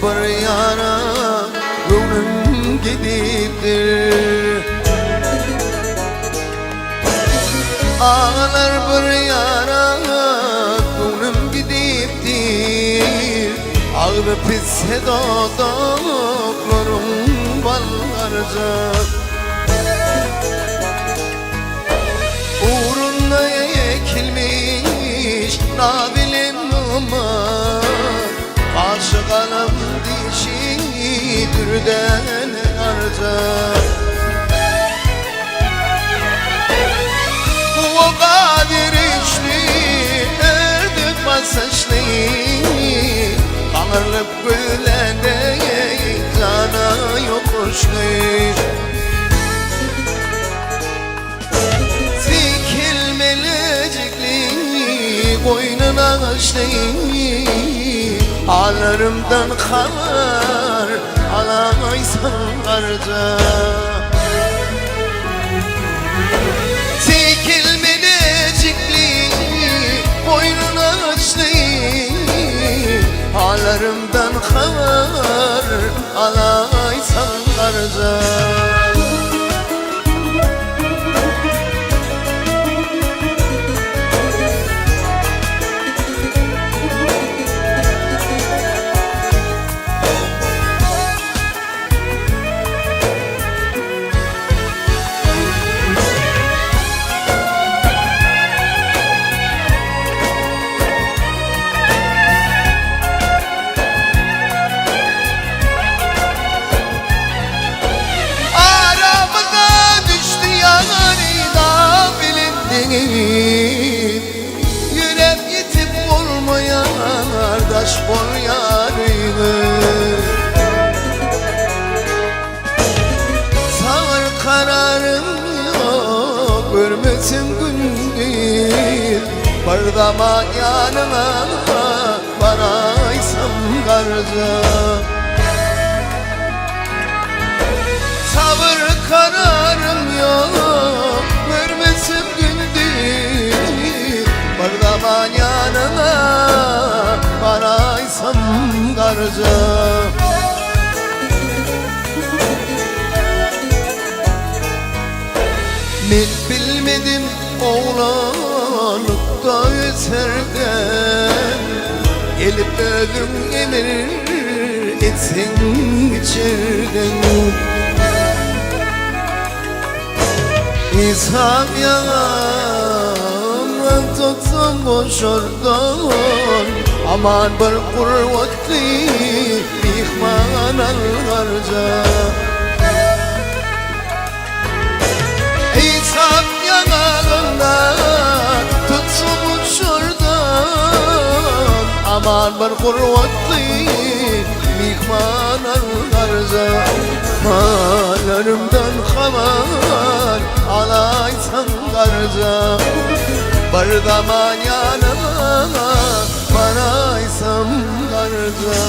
bir ýara göwnüm gidipdir. Aglar bir ýara göwnüm gidipdir. Agzy pisse dodaklaryň ballarja. Ugrunda ekilmiş nabilim aman Karşı galam dişi dürden arca. Bu kadir içli ördü pasaçlı Kanırlıp gülende cana yokuşlu. Sikilmelecekli boynuna açtı. Ağlarımdan haber alamaysan arca. Sikilmelecekli boynuna açtı. Ağlarımdan haber alaysan arca. Aramıza düştü yani da bilindi. Yürek yetip olmayan taş bol yarını. Sağır kararım yok görmesin gündüz. Bir zaman yanına varaysam karca. Sabır kararım yok görmesin gündüz. Bir zaman yanına varaysam karca. Men bilmedim oğlanlıkta öterden. Gelip özün emir etsin içerden. İshak yanımdan tutsam boşardan. Aman bir kurvatli mihman algarca. İshak yanağından tutsam uçurdan. Aman bir kurvatli mihman algarca. Mallarımdan haber alaysan karca. Bir zaman yanına varaysam karca.